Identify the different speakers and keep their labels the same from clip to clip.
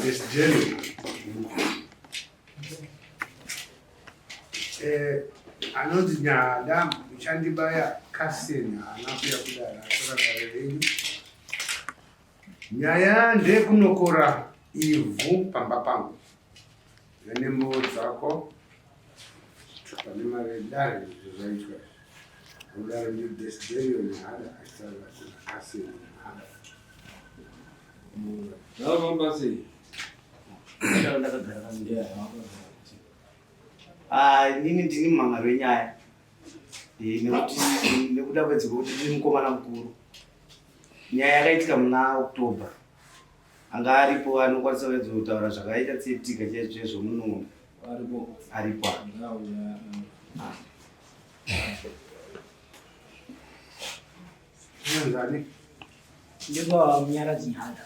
Speaker 1: Desiderio. Eh, anonzi Nyada muchandibaya Kaseni haana kuya kudare atora dare renyu. Nyaya ndeyekunokora ivhu pamba pangu nembo dzako pane mari yedare izvo zvaitwa izvi. Anodaro ndiDesiderio Nyada achitaura kuna Kaseni Nyada.
Speaker 2: Zvakafamba sei?
Speaker 3: Ah, inini ndini mumhan'ari wenyaya eh, nekuti nekuda kwedziko kuti ndini mukomana mukuru nyaya yakaitika muna october anga aripo anokwanisa kuedzotaura zvakaita tsiitika chaizvo chaizvo muno
Speaker 2: Aripo.
Speaker 3: Aripo.
Speaker 2: Ah.
Speaker 1: Nani?
Speaker 4: Ndiko Munyaradzi Nyada.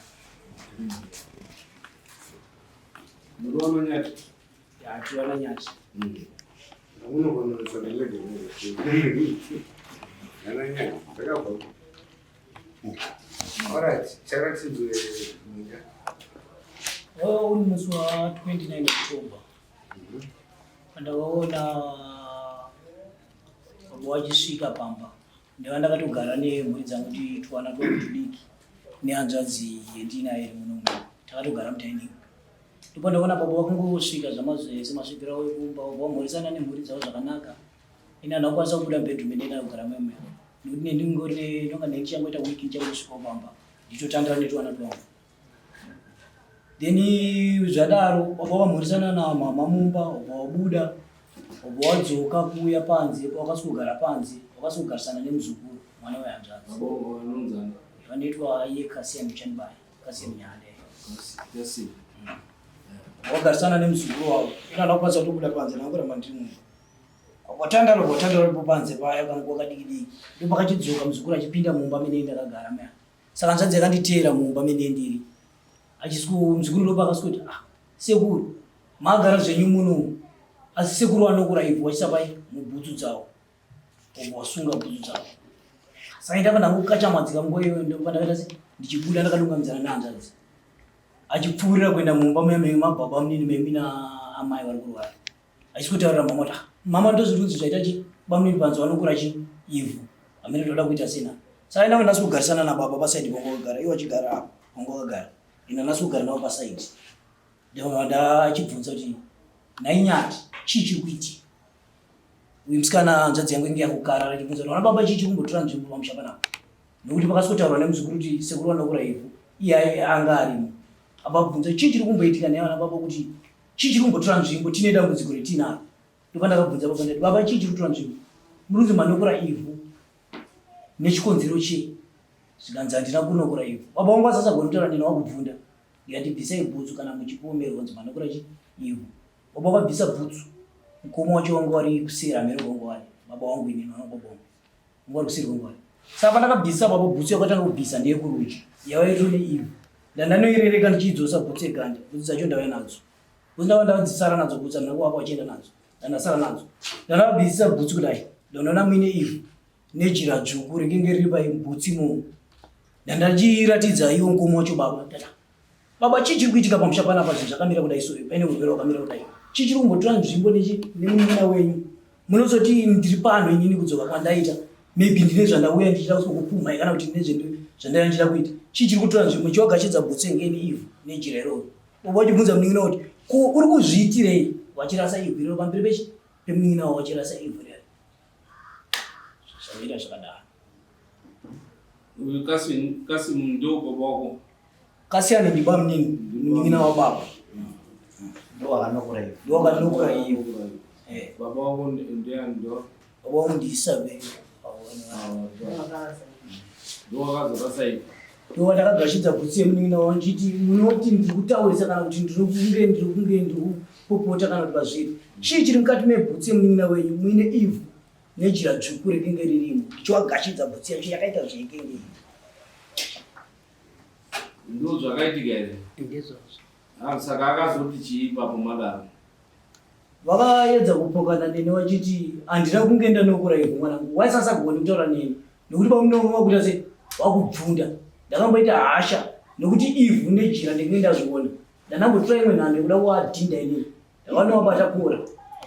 Speaker 2: Muruwana Nyati.
Speaker 4: Ya, tiwana Nyati.
Speaker 1: Unogona kutsvaga Nana Nyati, takabva. Alright, charatidzwe munya.
Speaker 4: Oh, uri musi wa 29 October. Pandakaona baba vachisvika pamba ndaiva ndakatogara nemhuri dzangu kuti twana twangu tudiki nehanzvadzi yendinayo iri muno muno takatogara mudining ndipo ndakaona baba vakungosvika zvamazvese masvikiro avo ekumba vabva vamhoresana nemhuri dzavo zvakanaka ini handina kukwanisa kubuda mubedroom ndenda kugara muya nekuti nendingori ndonga ndichangoita wiki ndichangosvikawo pamba ndichitotandara netwana twangu then zvadaro wabva wamhoresana namama mumba wabva wabuda wabva wadzoka kuuya panze pawakaswogara panze wakaswogarisana nemuzukuru mwana wehanzvadzi vanoitwa iye Kasian Muchanibaya Kasian Nyande wagarisana nemuzukuru wavo ina ndakukwanisa kutobuda panze ndangoramba ndiri mumba watandara watandara uripo panze paya kanguva kadiki diki ndopakachidzoka muzukuru achipinda mumba mene ndakagara maya Saka hanzvadzi yakanditeera mumba mene ndiri. Achisiko muzukuru ndopa akasiko kuti ah sekuru magara zvenyu muno asi sekuru vanokura ivhu vachisa pai mubhutsu dzavo obva wasunga bhutsu dzavo. Saka ndava ndangokachamadzika nguva iyoyo ndopa ndakaita se ndichibuda ndakadungamidzana nehanzvadzi achipfuurira kuenda mumba muya mababa munini memi naamai vari kurwara. Haisi kutaurira mama kuti ah, mama ndozvirunzi zvaita chi bamunini panzi vanokura chi ivhu hamene toda kuita sena saka ina ndasi kugarisana nababa pasaidi panga wakagara iwo achigara apo panga wakagara ina ndasi kugara navo pasaidi ndachibvunza kuti nhai nyati chii chiri kuitika uyu musikana hanzvadzi yangu inge yakukarara achibvunza kuti vana baba chii chiri kumbotora nzvimbo pamusha panapa nekuti pakasikotaurwa nemuzukuru kuti sekuru vanokura ivhu iye anga arimo ababvunza chii chiri kumboitika nhai vana baba kuti Chii chiri kumbotora nzvimbo tine dambudziko retinaro? Ndopandakabvunza baba ndati baba chii chiri kutora nzvimbo? Murunzi manokora ivhu nechikonzero chei? Zvikanzi handina kunokora ivhu. Baba vangu vasasagona kutaura neni wakubvunda. Ndikati bvisai bhutsu kana muchipomerwa kunzi manokora chi ivhu. Baba vakabvisa bhutsu. Mukoma wacho wanga wari kuseri hameno kwanga wari. Baba wangu inini vana baba wangu. Wanga wari kuseri kwanga wari. Saka pandakabvisa baba bhutsu yakatanga kubvisa ndeyekurudyi. Yaiva itori neivhu. Ndandanoirereka ndichiidzosa bhutsu yeganda. Bhutsu dzacho ndauya nadzo. Bhutsu ndava ndadzisara nadzo bhutsu handina kuvapa vachienda nadzo. Ndandasara nadzo. Ndandabvisisa bhutsu kudai. Ndanoona muine ivhu nejira dzvuku rinenge riri pabhutsu imomo. Ndandachiratidza iwo mukoma wacho baba. Ndati Baba chii chiri kuitika pamusha panapa zvinhu zvakamira kudai so paine urwere hwakamira kudai. Chii chiri kumbotora nzvimbo nechi nemunin'ina wenyu? Munozoti ndiri pano inini kudzoka kwandaita maybe ndine zvandauya ndichida kuzokupumhai kana kuti ndine zvandauya ndichida kuita. Chii chiri kutora nzvimbo chiwagashidza bhutsu yenge ine ivhu nejira iroro. Baba vachibvunza munin'ina kuti ko uri kuzviitirei wachirasa ivhu iroro pamberi pechi pemunin'ina wavo wachirasa ivhu rero. Zvamira zvakadaro.
Speaker 2: Uyu Kasim Kasim ndo baba wako.
Speaker 4: Kasiyana ndi bamnini munin'ina wa baba.
Speaker 3: Ndo wakanokura iwe.
Speaker 4: Ndo wakanokura iwe.
Speaker 2: Eh. Baba wako ndiani ndo?
Speaker 4: Baba wangu ndi Isabel.
Speaker 2: Ndo wakazorasa iwe.
Speaker 4: Ndo watakagashidza bhutsu yemunin'ina wangu ndichiti munoti ndiri kutaurisa kana kuti ndiri kunge ndiri kunge ndiri kupopota kana kuti pazviri. Chii chiri mukati mebhutsu yemunin'ina wenyu muine ivhu nejira dzvuku rinenge ririmo ndichiwagashidza bhutsu yacho yakaita zvekenge
Speaker 2: Ndo zvakaitika here?
Speaker 4: Ndizvozvo.
Speaker 2: Ah, saka akazoti chii ipapo madaro?
Speaker 4: Vakaedza kupokana neni vachiti handina kunge ndanokura ivhu mwanangu waisasagoni kutaura neni nekuti pamunonga wakuita se wakubvunda ndakamboita hasha nekuti ivhu nejira ndinge ndazviona. Ndanambotora imwe nhando yekuda kuadhinda inini. Ndakaona wabata kora.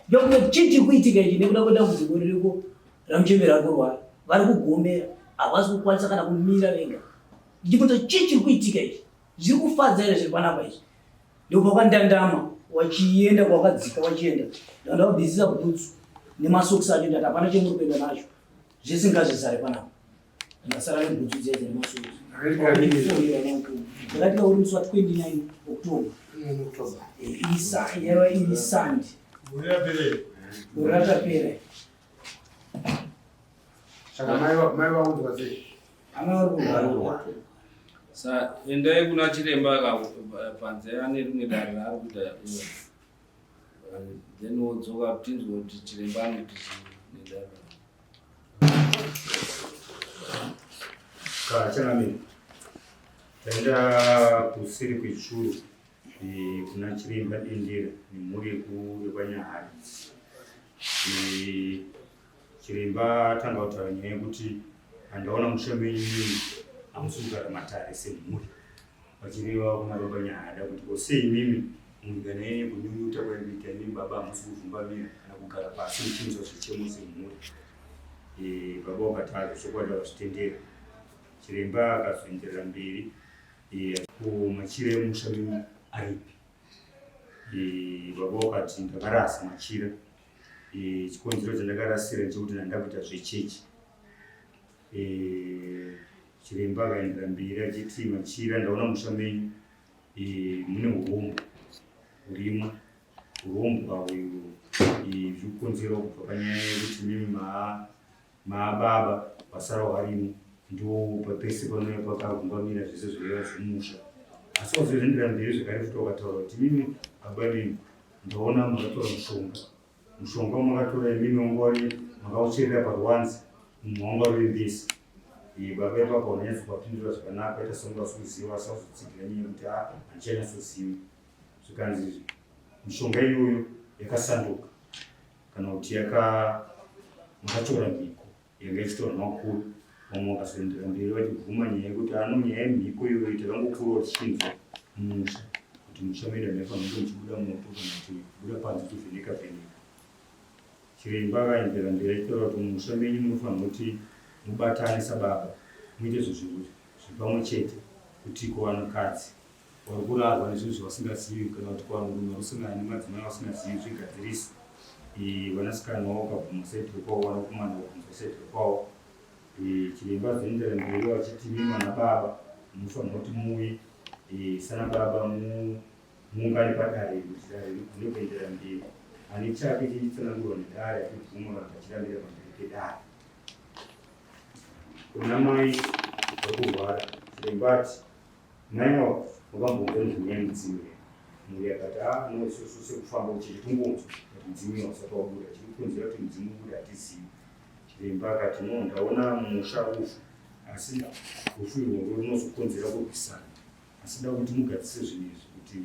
Speaker 4: Ndokuti chii chiri kuitika ichi nekuda kwedambudziko ririko ramuchembera ari kurwara. Vari kugomera. Havasi kukwanisa kana kumira vega. Ndichibvunza chii chiri kuitika ichi? Zviri kufadza here zviri panapa izvi? Ndopakwandandama wachienda kwakadzika wachienda. Ndandavabvisisa bhutsu nemasokisi acho ndati hapana chemuri kuenda nacho. Zvese ngazvizare panapa. Ndasara nebhutsu dziya dzine masokisi. Ndakatika uri musi wa 29 October. Yaiva iri Sunday. Gore ratapera.
Speaker 1: Saka mai vaudzwa sei?
Speaker 4: Amai vari kurwara.
Speaker 2: Sa endai kuna chiremba ka panze ane rimwe dare raari kuita then wodzoka tinzwe kuti chiremba anoti chii nedare.
Speaker 5: Kachangamire, taenda kuseri kwechuru eh, kuna chiremba Dendera nemhuri yekwaNyahari. Eh, chiremba atanga kutaura nyaya yekuti handaona musha menyu hamusi kugara matare semhuri vachireva kuna baba Nyahada kuti ko sei imimi munhu kana yenyu kunyunyuta kwaikuita imimi baba hamusi kuvhumbamira kana kugara pasi muchinzwa zvichemo semhuri. Eh, baba wakati zvokwadi vakazvitendera. Chiremba akazoenderera mberi eh, ko machira emusha menyu aripi? Eh, baba wakati ndakarasa machira. Chikonzero chandakarasira ndechekuti ndandakuita zvechechi. Chiremba akaenderera mberi achiti machira ndaona musha menyu mune urombo hurimo. Hurombwa uyu zviri kukonzerwa kubva panyaya yekuti mimi maababa vasara varimo ndo pese panouya pakavhumbamira zvese zvaiva zvemusha asi wazoendera mberi zvakare futi wakataura kuti mimi baba imimi ndaona makatora mushonga mushonga wamakatora imimi wanga uri makaucherera paruwanze mumwe wanga uri mbesa baba ipapo wananyatso kuwapindura zvakanaka aita sekunge asikuziva asi wazotsigira nyaya yekuti a handichanyatsozivi zvikanzi mishonga iyoyo yakasanduka kana kuti yaka makatora mhiko yanga ichitorwa nevakuru vamwe vakazoendera mberi vachibvuma nyaya yekuti ano nyaya yemhiko iyoyo takangokurawo tichinzwa mumusha kuti musha medu hamaifanira kunge muchibuda moto kana kuti kubuda panze uchivheneka vheneka chiremba akaendera mberi achitaura kuti mumusha menyu munofanira kuti mubatane sababa muite zvinhu zviri pamwe chete kuti kuvanhukadzi vari kurarwa nezvinhu zvavasingazivi kana kuti kuvanhurume vari kusangana nemadzimai avasingazivi zvigadziriswe. Vanasikana wavo vakabvuma saidi rekwavo, vanakomana vakabvunzwa saidi rekwavo. Chiremba azoendera mberi vachiti imi vana baba munofanirwa kuti muuye sana baba muungane padare kuti dare rigone kuendera mberi. Ane chake chichitsanangurwa nedare achibvuma kana kuti achirambira pamberi pedare. Kuna mai vari kurwara, chiremba ati Mai ava vakambonzwa nezvenyaya yemudzimu here? Mhuri yakati ah no isusu sekufamba kuchechi kungonzwa but mudzimu uyo hausati wabuda chiri kukonzera kuti mudzimu ubude hatizivi. Chiremba akati no ndaona musha rufu asi rufu irworwo runozokonzera kurwisana asi da kuti mugadzise zvinhu izvi kuti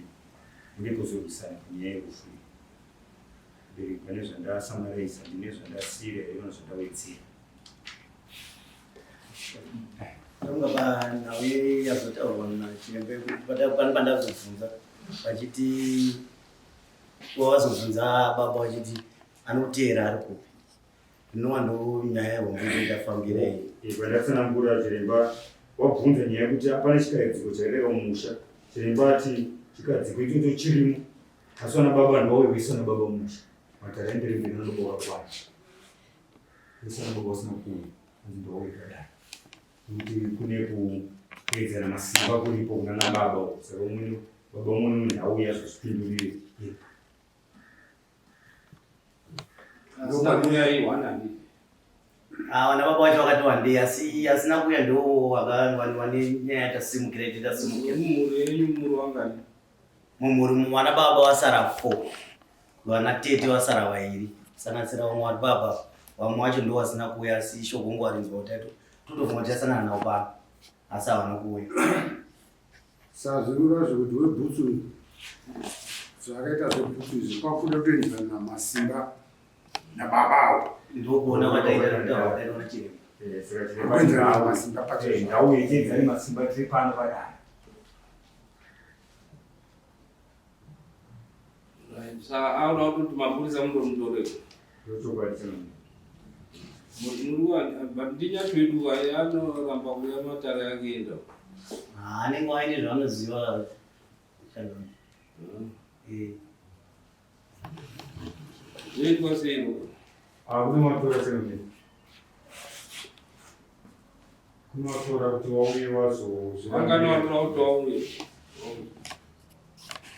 Speaker 5: murege kuzorwisana panyaya yerufu iyi. Bereki pane zvandasamaraisa ndine zvandasiira here kana zvandawedzera.
Speaker 3: Ndonga panhau yazotaurwa nachiremba yekuti pane pandazobvunza vachiti wavazobvunza baba vachiti anoteera ari kupi inova ndo nyaya hombe ndafambira
Speaker 5: iyi pandatsanangura chiremba wabvunza nyaya yekuti pane chikaidziko chaireva mumusha chiremba ati chikadziko ichocho chirimo asi vana baba ndovauya na baba mumusha matare mberi mberi nanoboka kwacho Usana baba usina kuuya hanzi ndowauya padare nekuti kune kuedzana masimba kuripo kuna nababa uko saka umweni baba umweni munhu auya azozvipindurire ega
Speaker 2: Asina kuuya ihwanani.
Speaker 3: Ah, vana baba vacho vakati wandei asi asina kuuya ndo wane nyaya yatasimukira iti tasimukira
Speaker 2: Mumhuri yenyu muri wangani?
Speaker 3: mumhuri vana baba vasara four Vana tete vasara vairi kusanganisira vamwe vari papa vamwe vacho ndo vasina kuuya asi shoko ngowarinzwa kuti ato totofunga kuti tichasangana navo pano asi havana kuuya.
Speaker 1: Sazvinura zvekuti webhutsu zvakaita zvebhutsu izvi kwakuda kutoenzana masimba nababa avo.
Speaker 3: Ndokuona kwataita nokutaura kwataita nachiremba.
Speaker 5: Eh,
Speaker 1: Kuenzana masimba pachezvavo.
Speaker 5: Ndauye tienzane masimba tiri pano padare.
Speaker 2: Saka auda kutoti mapurisa mundomutoreko.
Speaker 5: Ndochokwadi chana.
Speaker 2: But ndinyatwedu anoramba kuuya matare akienda.
Speaker 3: Anenge aine zvaanoziva.
Speaker 2: Zvoitwa sei?
Speaker 5: Kunovatora chana. Kunovatora kuti wauye wazo.
Speaker 2: Vangani vatora kuti wauye?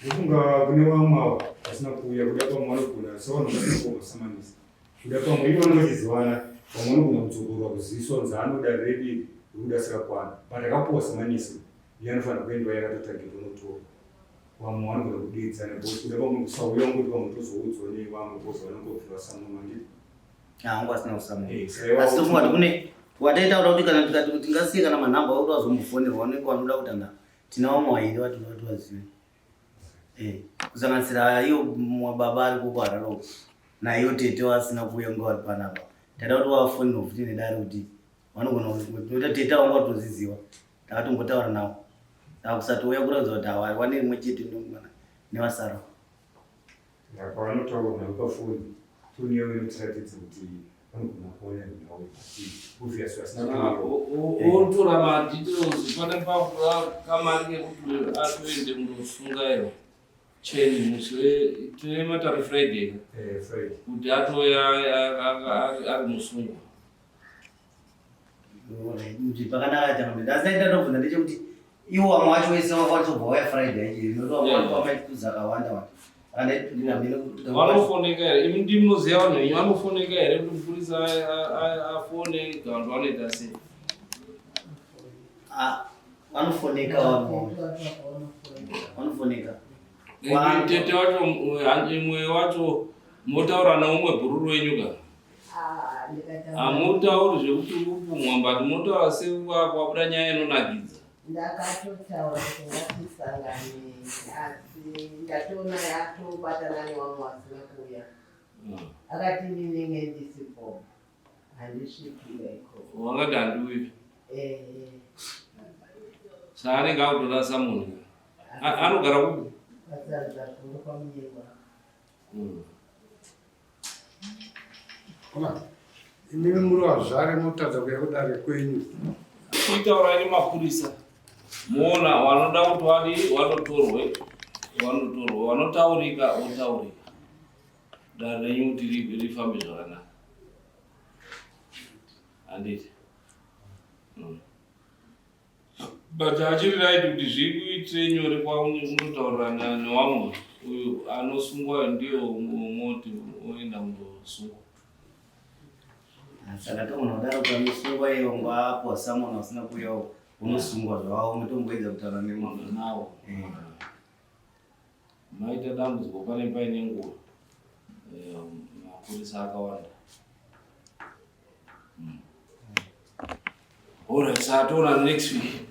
Speaker 5: Ndofunga kune vamwe ava vasina kuuya kuda pamwe vanogona sevanhu vasina kuvasamanisa. Kuda pamwe ivo vanenge vachizivana vamwe vanogona kudzokorwa kuziviswa kunzi anoda redi rikuda sikakwana. But akapuwa samanisi iye anofanira kuendwa yakatotagirwa nokutorwa. Vamwe vanogona kudeedzana because kuda pamwe kusauya ungoti pamwe tozoudzwa nevamwe because vanongobvira vasamuna ndizvo.
Speaker 3: Hangu asina kusamuna.
Speaker 5: Saka
Speaker 3: Asi tofunga kuti kune wataitaura kuti kana tikati kuti tingasiye kana manhamba ekuti vazombofonerwa vanenge vanoda kuti anda tina vamwe vairi vatinoda kuti vazive. Kusanganisira iyo baba ari kuHarare uko naiyo tete vasina kuuya kunge vari panapa. Taida kuti vafonerwa futi nedare kuti vanogona kuita tete vangu vatoziziva. Takatombotaura navo. Saka kusatouya kuratidza kuti hawa rimwe chete nevasara.
Speaker 5: Pavanotaura navo pafoni, foni yavo inotiratidza kuti vanogona kuona nhau obviously vasina kuuya.
Speaker 2: Otora madetails pane kamari kekuti atoende kundosunga iyo cheni musi tine matare Friday
Speaker 5: Friday.
Speaker 2: Kuti atouya ari musungwa.
Speaker 3: Pakanaka changamire. Asi ndaida ndobvunza ndechekuti iwo vamwe vacho vese vakwanisa kubva vauya Friday yacho nekuti vamwe vanofamba vachituza akawanda wanda.
Speaker 2: Vanofoneka here? Imi ndimi munoziva vanhu venyu, vanofoneka here kuti mupurisa afone kana kuti vanoita sei?
Speaker 3: Vanofoneka vamwe. Vanofoneka.
Speaker 2: Tete wacho imwe wacho motaura neumwe bhururu wenyu ka? Hamutauri zvekuti uri kupumwa but motaura sekwabuda nyaya inonakidza.
Speaker 6: Ndakatotaura kuti ngatisangane asi ndatoona yatobatana nevamwe vasina kuuya. Akati ndinenge ndisipo handisvikira ikoko.
Speaker 2: Wakati handiuyi. Saka anenge akutoda samuni. Anogara kupi?
Speaker 6: Pasanza kuru kwaMunyengwa.
Speaker 1: Imimi muri vazvare motadza kuya kudare kwenyu.
Speaker 2: Kuitaurai nemapurisa moona vanoda kuti vadii vanotorwe vanotorwe vanotaurika votaurika dare renyu kuti rifambe zvakanaka handiti. But achiri right kuti zvikuitire nyore kwaunotaurirana newamwe uyu anosungwa ndiyo moti oenda kundosungwa.
Speaker 3: Saka togona kudaro kuti anosungwa iye wangu apo someone asina kuuyawo unosungwa zvavo mutomboedza kutaura nemwana
Speaker 2: nawo. Maita dambudziko pane paine nguva mapurisa akawanda. Alright, saka toona next week.